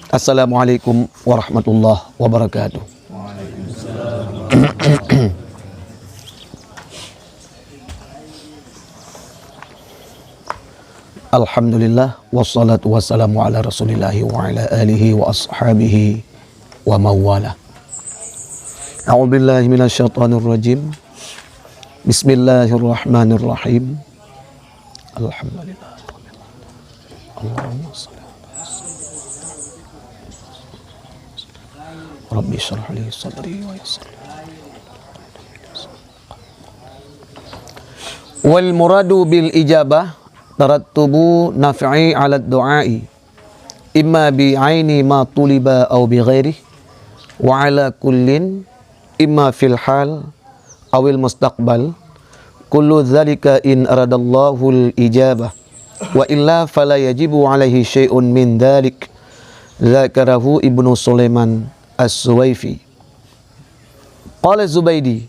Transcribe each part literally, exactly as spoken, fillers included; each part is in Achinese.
Assalamualaikum warahmatullahi wabarakatuh. Alhamdulillah, wassalatu wassalamu ala Rasulillah wa ala alihi wa ashabihi wa mawala. A'udzubillahi minasyaitonirrajim. Bismillahirrahmanirrahim. Alhamdulillah. Allahumma shalli ala Rabbi shrah li sadri wa yassir li amri. Wal muradu bil ijabah tarattubu naf'i ala du'ai, imma bi aini ma tuliba au bi ghairih, wa ala kullin, imma fil hal awil mustaqbal, kullu dzalika in aradallahul ijabah, wa illa fala yajibu alaihi syai'un min dzalik, dzakarahu Ibnu Sulaiman As-Suwaifi. Qala Zubaidi,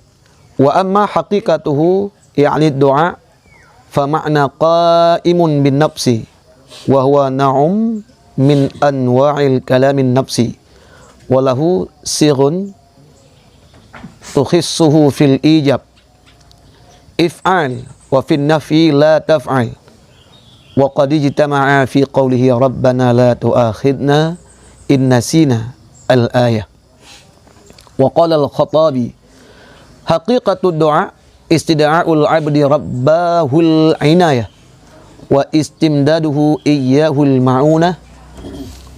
wa amma haqiqatuhu, ya'ni du'a, fa ma'na qaimun bin nafsi, wa huwa na'um min anwa'il kalamin nafsi, wa lahu sighun tukhissuhu fil ijab, if'al, wa fin nafyi la taf'al, wa qad ijtama'a fi qawlihi rabbana la tu'akhidna in nasina, al-ayah. Wa qala al-Khattabi, haqiqatud du'a istida'aul abdi rabbahul inayah wa istimdaduhu iyyahul ma'unah,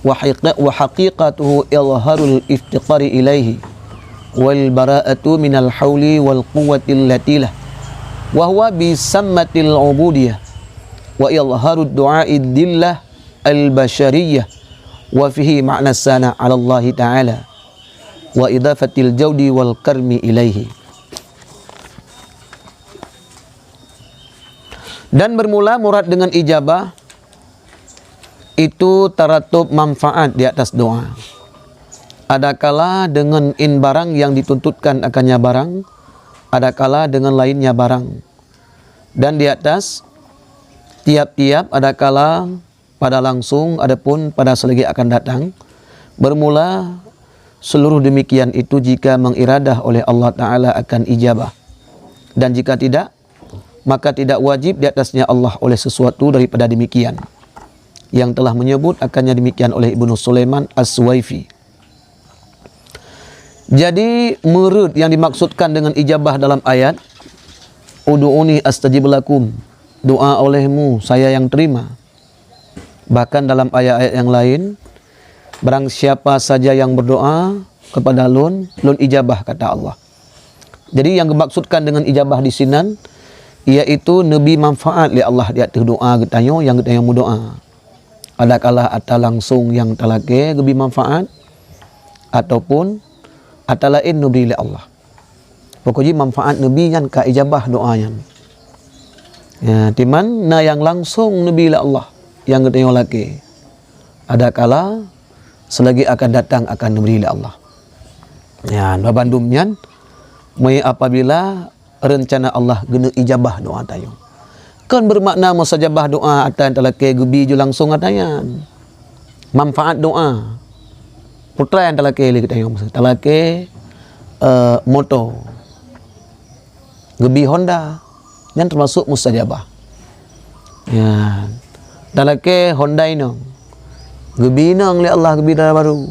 wa haqiqa-, wa haqiqatuhu izharul iftiqari ilaihi wal bara'atu minal hauli wal quwwati allati lah, wa huwa bi sammatil ubudiyah, wa izharud du'a'i dzillah al-bashariyah, wa fihi ma'na sana 'ala Allahi ta'ala wa idhafatil jaudi wal karmi ilaihi. Dan bermula murad dengan ijabah itu taratub manfaat di atas doa. Adakala dengan in barang yang dituntutkan akannya barang, adakala dengan lainnya barang. Dan di atas tiap-tiap adakala pada langsung, adapun pada selagi akan datang. Bermula seluruh demikian itu jika mengiradah oleh Allah Ta'ala akan ijabah. Dan jika tidak, maka tidak wajib di atasnya Allah oleh sesuatu daripada demikian. Yang telah menyebut akannya demikian oleh Ibnu Sulaiman As-Suwaifi. Jadi, murad yang dimaksudkan dengan ijabah dalam ayat, "Ud'uni astajib lakum," doa olehmu, saya yang terima. Bahkan dalam ayat-ayat yang lain, "Barang siapa saja yang berdoa kepada Lôn, Lôn ijabah," kata Allah. Jadi, yang dimaksudkan dengan ijabah di sinan, yaitu neubi manfaat lé Allah di ateueh doa geutanyoe nyang geutanyoe meudoa. Adakala ata langsung nyang talakée geubi manfaat, ataupun ata laén neubri lé Allah. Pokok jih manfaat neubi nyan ka ijabah doa nyan. Ya, timan na nyang langsung neubi lé Allah nyang geutanyoe lakée. Adakala selagi akan datang akan neubri lé Allah. Ya, dua bandum nyan, meuapabila rencana Allah geuneuk ijabah doa tanyoe. Kon beumakna mustajabah doa ata nyang talakée geubi ju langsung ata nyan. Manfaat doa. Putra nyang talakée lé geutanyoe, talakée, eh, moto. Geubi Honda. Nyan teumasuk mustajabah. Ya. Talakée Honda inong. Geubi inong lé Allah, geubi dara barô.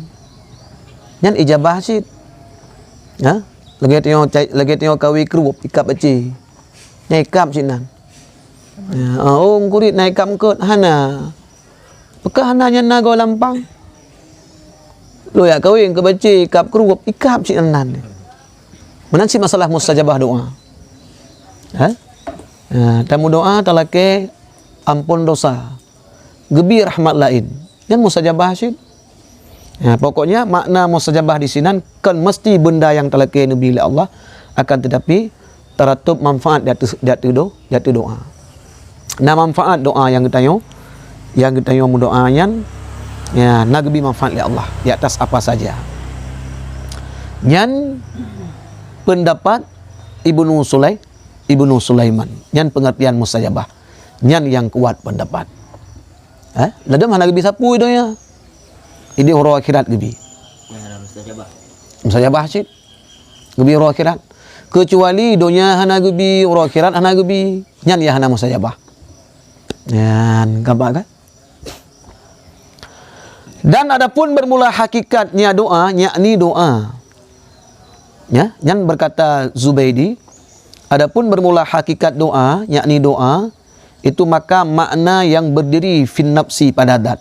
Nyan ijabah cit. Ha? Lagée tanyoe cai-, lagée tanyoe kawé krup, ikab aci. Nyan ikab cit nan. Ya, oh, ureuëng kurit na ikab eungkot, hana. Peukah hana nyan na goe lampang. Lôn jak kawé keu baci ikab krup, ikab cit nan. Meunan cit masalah mustajabah doa. Ha? Ya, tameudoa talakée ampôn dosa. Geubi rahmat laén. Nyan mustajabah cit. Ya, pokoknya makna mustajabah di sinan kon meusti beunda nyang talakée neubi lé Allah, akan teutapi taratub manfaat di ateueh, di ateueh do-, di ateueh doa. Na manfaat doa nyang geutanyoe, nyang geutanyoe meudoa nyan, ya, na geubi manfaat lé Allah di atas apa saja. Nyan peundapat Ibnu Sulai-, Ibnu Sulaiman. Nyan peungeurtian mustajabah. Nyan nyang kuat peundapat. Eh, ladom hana geubi sapeue donya. Ideh uroe akhirat geubi. Nyang hana mustajabah. Mustajabah cit. Geubi uroe akhirat. Keucuali donya hana geubi, uroe akhirat hana geubi. Nyan nyang hana mustajabah. Nyan, gampang kan? Dan adapun bermula hakikatnya doa, yakni doa. Ya, nyan berkata Zubaidi, adapun bermula hakikat doa, yakni doa, itu maka makna yang berdiri fin nafsi pada zat.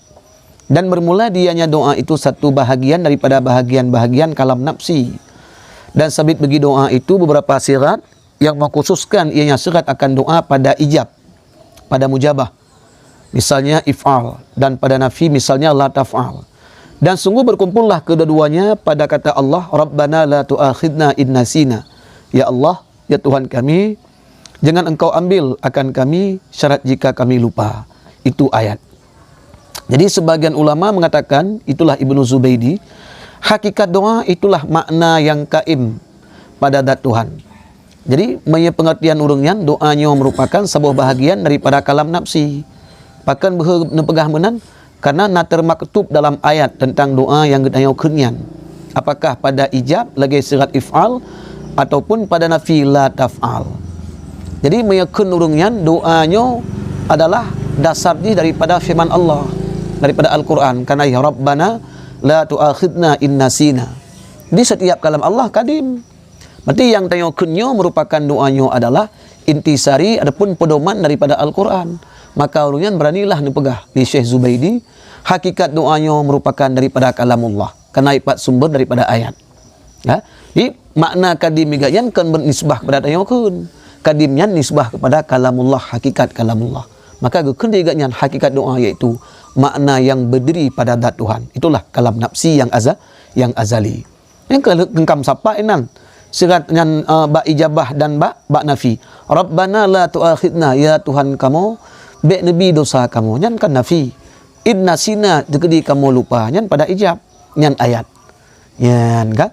Dan bermula dianya doa itu satu bahagian daripada bahagian-bahagian kalam nafsi. Dan sabit bagi doa itu beberapa sirat yang mengkhususkan ianya sirat akan doa pada ijab, pada mujabah. Misalnya if'al, dan pada nafi misalnya la taf'al. Dan sungguh berkumpullah kedua-duanya pada kata Allah, "Rabbana la tu'akhidna in nasina." Ya Allah, ya Tuhan kami, jangan Engkau ambil akan kami syarat jika kami lupa. Itu ayat. Jadi sebagian ulama mengatakan, itulah Ibnu Zubaidi, hakikat doa itulah makna yang kaim pada zat Tuhan. Jadi, meunyoe pengertian ureuëng nyan, doa nyoe merupakan saboh bahagian daripada kalam nafsi. Pakon beuhe neupeugah meunan? Karena na termaktub dalam ayat tentang doa nyang geutanyoe kheun nyan. Apakah pada ijab lagée sirat if'al ataupun pada nafi la taf'al? Jadi, meunyoe kheun ureuëng nyan, doa nyoe adalah dasar jih daripada firman Allah, daripada Al-Quran. Karena, "Ya Rabbana, la tu'akhidna in nasina." Di setiap kalam Allah kadim. Berarti nyang tanyoe kheun nyoe merupakan doa nyoe adalah intisari ataupun pedoman daripada Al-Quran. Maka ureuëng nyan beranilah neupeugah di Syekh Zubaidi, hakikat doa nyoe merupakan daripada kalamullah, karena ipat sumber daripada ayat. Ya? Jadi, makna kadim gobnyan kon bernisbah kepada tanyoe kheun. Kadim nyan nisbah kepada kalamullah, hakikat kalamullah. Maka geukheun di gobnyan hakikat doa, yaitu makna yang berdiri pada zat Tuhan. Itulah kalam nafsi yang aza-, yang azali. Nyang ka lheueh geukheun sapat inan. Sirat nyan, eh, bak ijabah dan bak, bak nafi. "Rabbana la tu'akhidna," ya Tuhan kamoe, bék neubi dosa kamoe. Nyan kan nafi. "In nasina," teukeudi kamoe lupa. Nyan pada ijab. Nyan ayat. Nyan kan?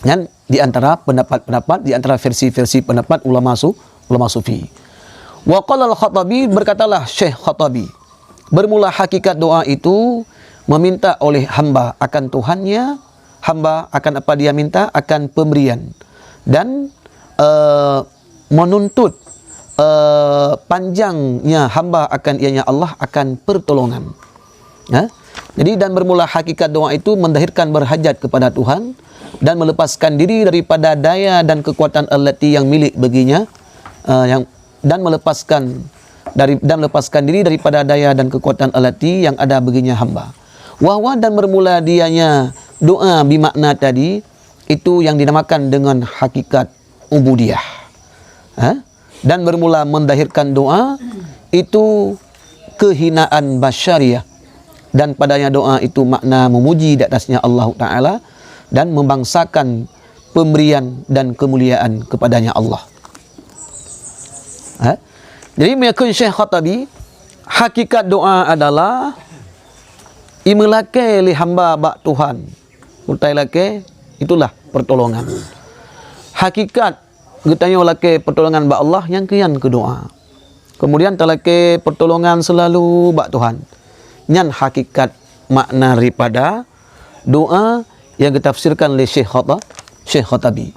Nyan di antara pendapat-pendapat, di antara versi-versi pendapat ulama su-, ulama sufi. Wa qala al-Khattabi, berkatalah Syekh Khattabi, bermula hakikat doa itu meminta oleh hamba akan Tuhannya, hamba akan apa dia minta, akan pemberian. Dan, eh, menuntut, eh, panjangnya hamba akan ianya Allah akan pertolongan. Ya? Jadi, dan bermula hakikat doa itu mendahirkan berhajat kepada Tuhan dan melepaskan diri daripada daya dan kekuatan allati yang milik baginya, eh, yang, dan melepaskan dari, dan melepaskan diri daripada daya dan kekuatan allati yang ada baginya hamba. Wahwa, dan bermula dianya doa bimakna tadi, itu yang dinamakan dengan hakikat ubudiyah. Ha? Dan bermula mendahirkan doa itu kehinaan basyariah, dan padanya doa itu makna memuji di atasnya Allah Taala dan membangsakan pemberian dan kemuliaan kepadanya Allah. Ha? Jadi, meunyoe kheun Syekh Khattabi, hakikat doa adalah imeulakée lé hamba bak Tuhan. Utai lakée, itulah pertolongan. Hakikat geutanyoe lakée pertolongan bak Allah nyang keuyan keu doa. Kemudian talakée pertolongan seulalu bak Tuhan. Nyan hakikat makna daripada doa nyang geutafsirkan lé Syekh Khata-, Syekh Khatabi.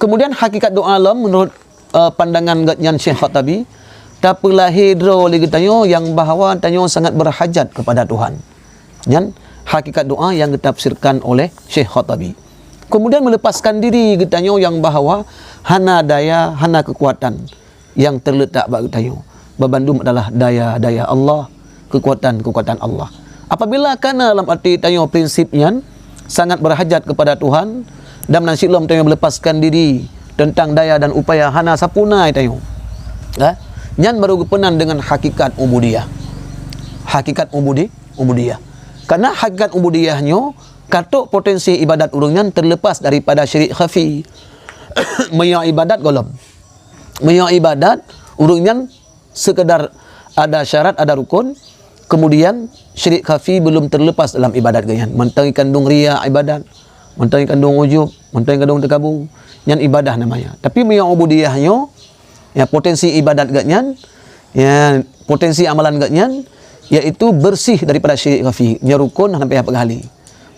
Kemudian hakikat doa lom meunurot, eh, pandangan gobnyan Syekh Khatabi, tapeulahé droe lé geutanyoe nyang bahwa tanyoe sangat berhajat kepada Tuhan. Nyan hakikat doa nyang geutafsirkan oleh Syekh Khatabi. Kemudian melepaskan diri geutanyoe nyang bahwa hana daya, hana kekuatan nyang terletak bak geutanyoe. Babandum adalah daya-daya Allah, kekuatan-kekuatan Allah. Apabila kana lam até tanyoe prinsip nyan, sangat berhajat kepada Tuhan, dan meunan cit lom tanyoe melepaskan diri teuntang daya dan upaya hana sapeue na tanyoe. Ya? Nyan baru geupeunan dengan hakikat ubudiyah. Hakikat ubudi-, ubudiyah. Karena hakikat ubudiyah nyoe, katok potensi ibadat ureuëng nyan terlepas daripada syirik khafi. Meunyoe ibadat gohlom. Meunyoe ibadat, ureuëng nyan sekedar ada syarat, ada rukun, kemudian syirik khafi belum terlepas dalam ibadat geuhnyan. Mantong ikandung riya ibadat, mantong ikandung ujub, mantong ikandung teukabu, nyan ibadah namanya. Tapi meunyoe ubudiyah nyoe, ya, potensi ibadat geuhnyan, ya, potensi amalan geuhnyan, yaitu bersih daripada syirik khafi. Nyoe rukun hana payah peugah lé.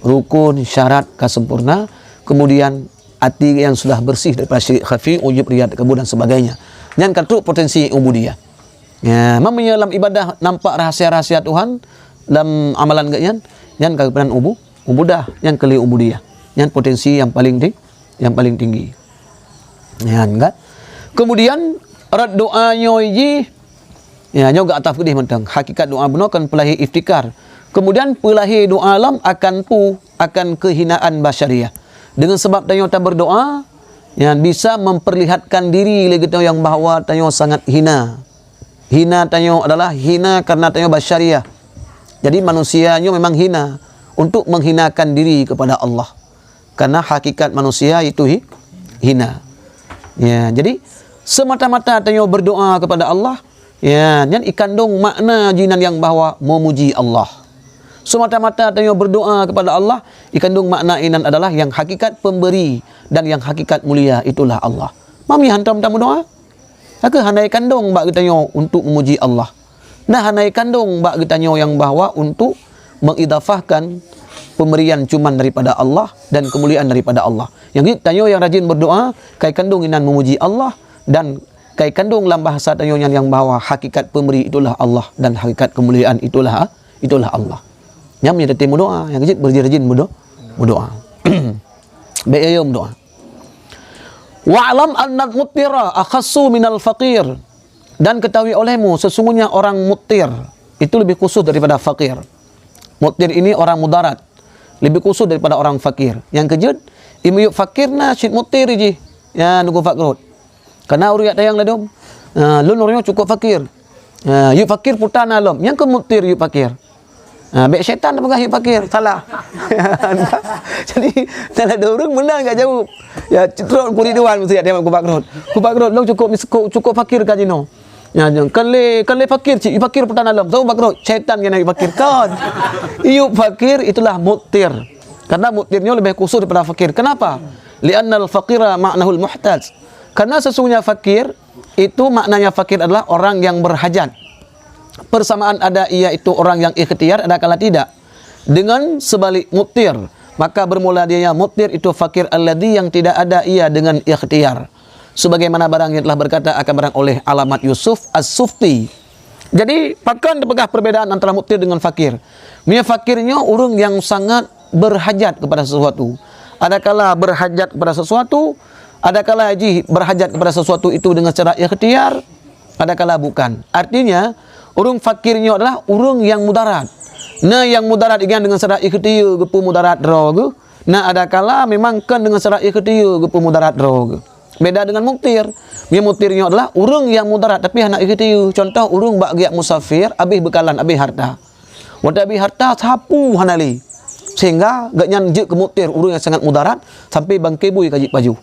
rukun, syarat ka sempurna, kemudian até nyang sudah bersih daripada syirik khafi, ujub, riya, takabur dan sebagainya. Nyan ka trok potensi ubudiyah. Ya, meunyoe lam ibadah nampak rahasia-rahasia Tuhan lam amalan geuh nyan, nyan ka geupeugah ubu-, ubudah, nyan keu lheueh ubudiyah. Nyan potensi nyang paling ti-, nyang paling tinggi. Nyan kan. Kemudian rot doa nyoe jih, ya, nyoe geuataf keudeh mantong. Hakikat doa bunoe kan peulahé iftikhar. Kemudian peulahé doa lom akan pu-, akan keuhinaan basyariah. Deungon sabab tanyoe taberdoa, nyan bisa memperlihatkan diri lé geutanyoe nyang bahwa tanyoe sangat hina. Hina tanyoe adalah hina karena tanyoe basyariah. Jadi manusia nyoe memang hina untuk menghinakan diri kepada Allah. Karena hakikat manusia itu hi-, hina. Ya, jadi semata-mata tanyoe berdoa kepada Allah, ya, nyan ikandong makna jinan nyang bahwa memuji Allah. Semata-mata tanyoe berdoa kepada Allah, ikandong makna inan adalah yang hakikat pemberi dan yang hakikat mulia itulah Allah. Mami hantom tameudoa? Ka kheueh hana ikandong bak geutanyoe untuk memuji Allah. Nah, hana ikandong bak geutanyoe nyang bahwa untuk mengidafahkan pemberian cuman daripada Allah dan kemuliaan daripada Allah. Nyang jeuet tanyoe nyang rajin berdoa, ka ikandong inan memuji Allah dan ka ikandong lam bahasa tanyoe nyan nyang bahwa hakikat pemberi itulah Allah dan hakikat kemuliaan itulah, itulah Allah. Nyan meunyoe tatem meudoa, nyang jeuet beurajin-rajin meudo-, meudoa. Bék yo-yo meudoa. "Wa'lam annal muttira akhassu minal faqir." Dan ketahui olehmu, sesungguhnya orang muttir itu lebih khusus daripada fakir. Muttir ini orang mudarat, lebih khusus daripada orang fakir. Nyang keujeuet, imiyup fakir na cit muttir jih. Ya, nunggu fakrot. Karena ureuëng yak tayang ladom. Ah, lôn ureuëng cukup fakir. Ah, yup fakir puta na lom. Nyang keu muttir yup fakir. Ha, bék syaitan peugah yue fakir, salah. Jadi, salah dua ureuëng meunan ka jaweueb. Ya, trok ku Ridwan meusiat dia ku Bakrot. Ku Bakrot, lôn cukup mis-, ku-, cukup fakir ka jinoe. Ya, kan lé, kan lé fakir cit, fakir putan alam. Tahu Bakrot, syaitan kena fakir. Kan. Yue fakir itulah muktir. Karena muktir nyoe lebih khusus daripada fakir. Kenapa? Li'annal faqira ma'nahul muhtaj. Karena sesungguhnya fakir itu maknanya fakir adalah orang yang berhajat. Persamaan ada yaitu orang yang ikhtiar, ada kala tidak. Dengan sebalik muktir, maka bermula dia muktir itu fakir alladzi yang tidak ada ia dengan ikhtiar. Sebagaimana barang yang telah berkata akan barang oleh Alamat Yusuf As-Sufti. Jadi, pakon teupeugah perbedaan antara muktir dengan fakir. Meunyoe fakir nyoe ureuëng yang sangat berhajat kepada sesuatu. Adakala berhajat kepada sesuatu, adakala jih berhajat kepada sesuatu itu dengan secara ikhtiar, adakala bukan. Artinya, ureuëng fakir nyoe adalah ureuëng yang mudarat. Na yang mudarat ingat dengan secara ikhtiar geupeu mudarat droe geuh, na adakala memang kon dengan secara ikhtiar geupeu mudarat droe geuh. Beda dengan muktir. Meunyoe muktir nyoe adalah ureuëng yang mudarat tapi hana ikhtiar. Contoh ureuëng bak geujak musafir, habéh beukalan, habéh harta. Watée habéh harta sapeue hana lé. Sehingga gobnyan jeuet keu muktir ureuëng yang sangat mudarat sampai bangke bui ka jipajoh.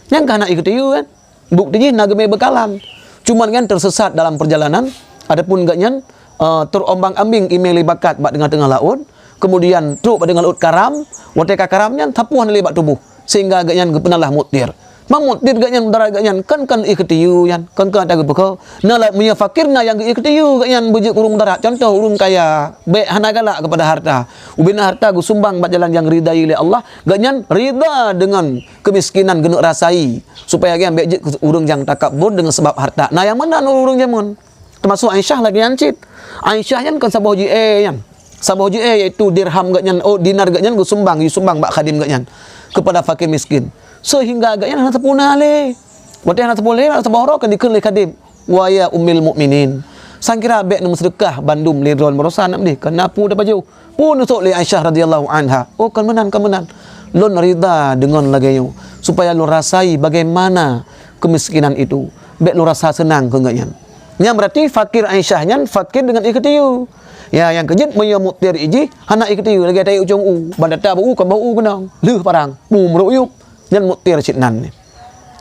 Nyang ka hana ikhtiar kan? Bukti jih na geumé beukalan. Cuma nyan tersesat dalam perjalanan, adapun gobnyan, eh, terombang-ambing imé lé bakat bak teungoh-teungoh laôt, kemudian trok bak teungoh laôt karam, watée ka karam nyan sapeue hana lé bak tuboh, sehingga gobnyan geupeunalaih muktir. Meunyoe muktir gobnyan mudarat gobnyan, kon-kon ikhtiar nyan, kon-kon ata geupeuko. Na la-, meunyoe fakir na nyang geu-ikhtiar gobnyan beujeuet ureuëng mudarat, contoh ureuëng kaya, bék hana galak kepada harta. Ubena harta geusumbang bak jalan nyang ridai lé Allah, gobnyan rida dengan kemiskinan geuneuk rasai, supaya gobnyan bék jeuet keu ureuëng nyang takabur dengan sebab harta. Na nyang meunan ureuëng jameun. Teumasuk Aisyah lagée nyan cit. Aisyah nyan kon saboh jiée nyan. Saboh jiée yaitu dirham gobnyan, oh, dinar gobnyan geusumbang, geusumbang bak khadim gobnyan kepada fakir miskin. Sehingga gobnyan hana sapeue na lé. Watée hana sapeue lé, hana saboh uroe ka dikheun lé khadim, "Wa ya ummil mukminin, sang kira bék neumeuseudeukah bandum lé droe baroesa na meudeh, keureuna peue tapajoh." Peue neusok lé Aisyah radhiyallahu anha? Oh, kon meunan, kon meunan. Lôn rida deungon lagée nyoe, supaya lôn rasai bagaimana kemiskinan itu. Bék lôn rasa seunang keu gobnyan. Nyan berarti fakir Aisyah nyan fakir dengan ikhtiar. Ya, nyang keujeuet meunyoe muktir jih hana ikhtiar lagée tayue ucong u, ban data beu u kon bau u keunong, lheueh parang, bu meurok uyueb, nyan muktir cit nan.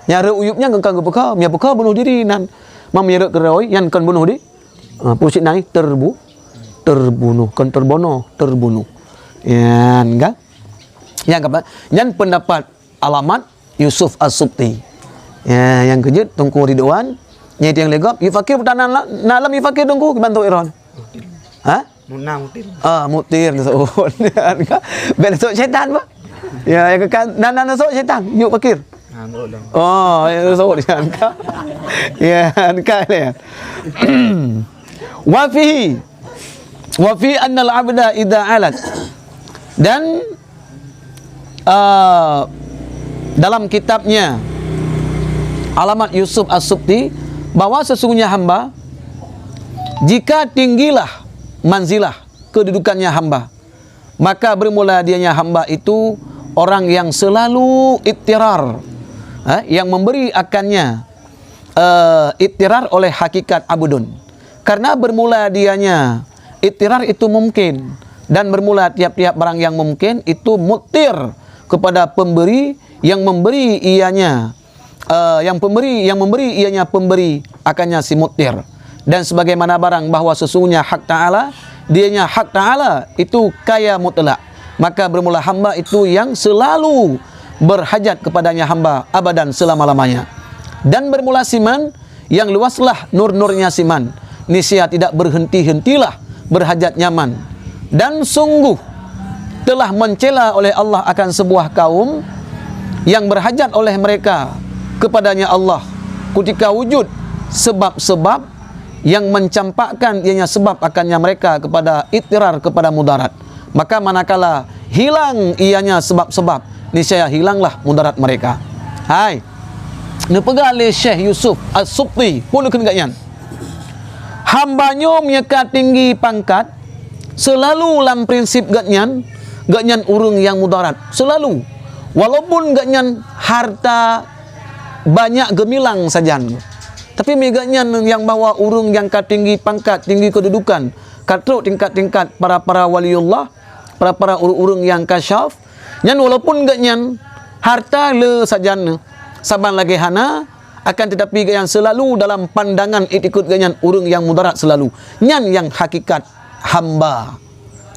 Nyang rhot uyueb nyan kon ka geupeuko, meunyoe peuko bunoh diri nan. Meunyoe rhot keurôi, nyan kon bunoh di-, ha, peue cit nan terbu-, terbunuh, kon terbonoh, terbunuh. Nyan kan? Nyan ka, nyan pendapat Alamat Yusuf As-Subti. Ya, nyang keujeuet Teungku Ridwan, nyang tiang legop, yue fakir peue na la-, na lam yue fakir Teungku, kiban tu Iron. Ha? Muna mutir. Ah, mutir disebut. Kan? Bèk disebut syaitan, bah. Ya, ya kan, dan, dan disebut syaitan. Yuk, fakir. Ah, enggak dong. Oh, ya, disebut syaitan, kan? Ya, kan, ya. Wa fihi. Wa fi annal abda idza alat. Dan, ah, dalam kitabnya Alamat Yusuf As-Subti, bahwa sesungguhnya hamba, jika tinggilah manzilah kedudukannya hamba, maka bermula dianya hamba itu orang yang selalu ittirar, eh, yang memberi akannya, eh, ittirar oleh hakikat abdun. Karena bermula dianya ittirar itu mungkin, dan bermula tiap-tiap barang yang mungkin itu muttir kepada pemberi yang memberi ianya, eh, yang pemberi, yang memberi ianya pemberi akannya si muttir. Dan sebagaimana barang bahwa sesungguhnya hak Ta'ala, dianya hak Ta'ala itu kaya mutlak, maka bermula hamba itu yang selalu berhajat kepadanya hamba abadan selama-lamanya. Dan bermula siman yang luaslah nur-nurnya siman, niscaya tidak berhenti-hentilah berhajat nyaman. Dan sungguh telah mencela oleh Allah akan sebuah kaum yang berhajat oleh mereka kepadanya Allah, kutika wujud sebab-sebab yang mencampakkan ianya sebab akannya mereka kepada ittirar kepada mudarat. Maka manakala hilang ianya sebab-sebab, niscaya hilanglah mudarat mereka. Hai, neupeugah lé Syekh Yusuf As-Subti, peue kheun gobnyan? Hamba nyoe meunyo ka tinggi pangkat, seulalu lam prinsip gobnyan, gobnyan ureuëng nyang mudarat. Seulalu. Walaupun gobnyan harta banyak geumilang sajan. Tapi mi gobnyan nyang bahwa ureuëng nyang ka tinggi pangkat, tinggi keududukan, ka trok tingkat-tingkat para-para waliullah, para-para ureuëng-ureuëng nyang kasyaf, nyan walaupun gobnyan harta le sajan, saban lagée hana, akan tetapi gobnyan seulalu dalam pandangan iktikeuet gobnyan ureuëng nyang mudarat seulalu. Nyan nyang hakikat hamba.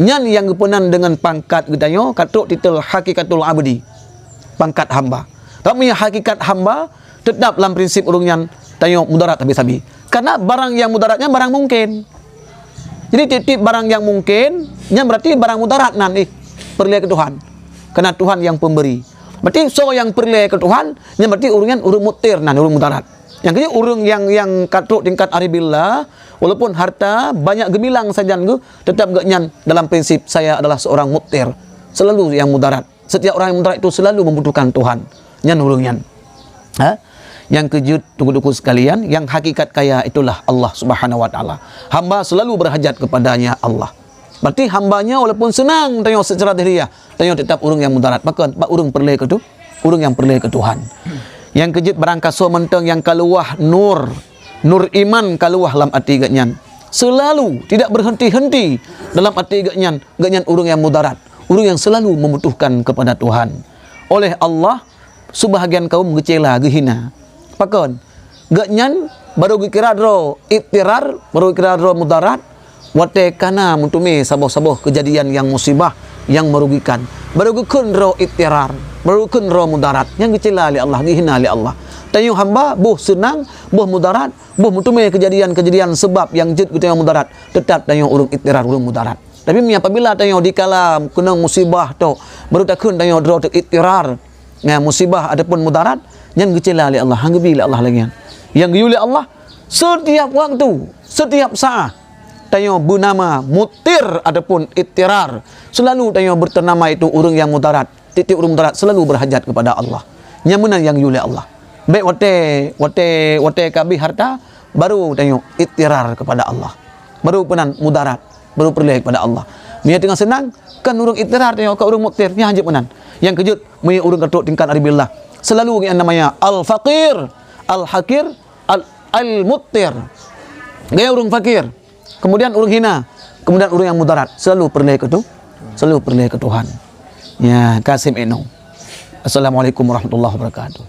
Nyan nyang geupeunan deungon pangkat geutanyoe ka trok titel hakikatul abdi. Pangkat hamba. Tapi hakikat hamba tetap lam prinsip ureuëng nyan tanyoe mudarat sabe-sabe. Karena barang nyang mudarat nyan barang mungkin. Jadi tieb-tieb barang nyang mungkin, nyan berarti barang mudarat nan ih peureulée keu Tuhan. Karena Tuhan nyang pemberi. Berarti soe nyang peureulée keu Tuhan, nyan berarti ureuëng nyan ureuëng muttir nan, ureuëng mudarat. Nyang keujeuet ureuëng nyang, nyang ka trok tingkat aribillah, walaupun harta banyak geumilang sajan geuh, tetap gobnyan dalam prinsip saya adalah seorang muttir. Selalu nyang mudarat. Setiap orang yang mudarat itu selalu membutuhkan Tuhan. Nyan ureuëng nyan. Ha? Nyang keujeuet teungku-teungku sekalian, yang hakikat kaya itulah Allah Subhanahu wa Taala. Hamba selalu berhajat kepadanya Allah. Berarti hambanya walaupun seunang tanyoe secara zahiriah, tanyoe tetap ureuëng nyang mudarat. Pakon? Bak ureuëng peureulée keu tu, ureuëng nyang peureulée keu Tuhan. Nyang keujeuet barang kasoe mantong nyang ka luwah nur, nur iman ka luwah lam até gobnyan. Selalu tidak berhenti-henti dalam até gobnyan, gobnyan ureuëng nyang mudarat, ureuëng nyang selalu membutuhkan kepada Tuhan. Oleh Allah, Sibahagian kaum geucela, geuhina. Pakon? Gobnyan barô geukira droe ittirar, barô geukira droe mudarat, watée ka na meuteumé saboh-saboh keujadian nyang musibah, nyang merugikan. Barô geukheun droe ittirar, barô geukheun droe mudarat, nyang geucela lé Allah, geuhina lé Allah. Tanyoe hamba boh seunang, boh mudarat, boh meuteumé keujadian-keujadian seubab nyang jeuet geutanyoe mudarat, teutap tanyoe ureuëng ittirar, ureuëng mudarat. Tapi apabila tanyoe dikala keunong musibah tok, barô takheun tanyoe droe teuh ittirar, ngon musibah ataupun mudarat, nyan geucela lé Allah, han geubi lé Allah lagée nyan. Nyang geuyue lé Allah, setiap waktu, setiap saat, tanyoe beunama mutir ataupun ittirar. Selalu tanyoe berternama itu ureuëng nyang mudarat. Tieb-tieb ureuëng mudarat selalu berhajat kepada Allah. Nyan meunan nyang geuyue lé Allah. Bék watée, watée, watée ka abéh harta, barô tanyoe ittirar kepada Allah. Barô peunan mudarat, barô peureulée kepada Allah. Meunyoe teungoh seunang, kan ureuëng ittirar tanyoe, ka ureuëng mutir, nyan hanjeuet meunan. Nyang keujeuet, meunyoe ureuëng ka trok tingkat aribillah, selalu geuh namanya al-faqir, al-haqir, al-, al-muttir. Gaya ureuëng fakir, kemudian ureuëng hina, kemudian ureuëng nyang mudarat, selalu peureulée keu tu, selalu peureulée keu Tuhan. Ya, Kasim Eno. Assalamualaikum warahmatullahi wabarakatuh.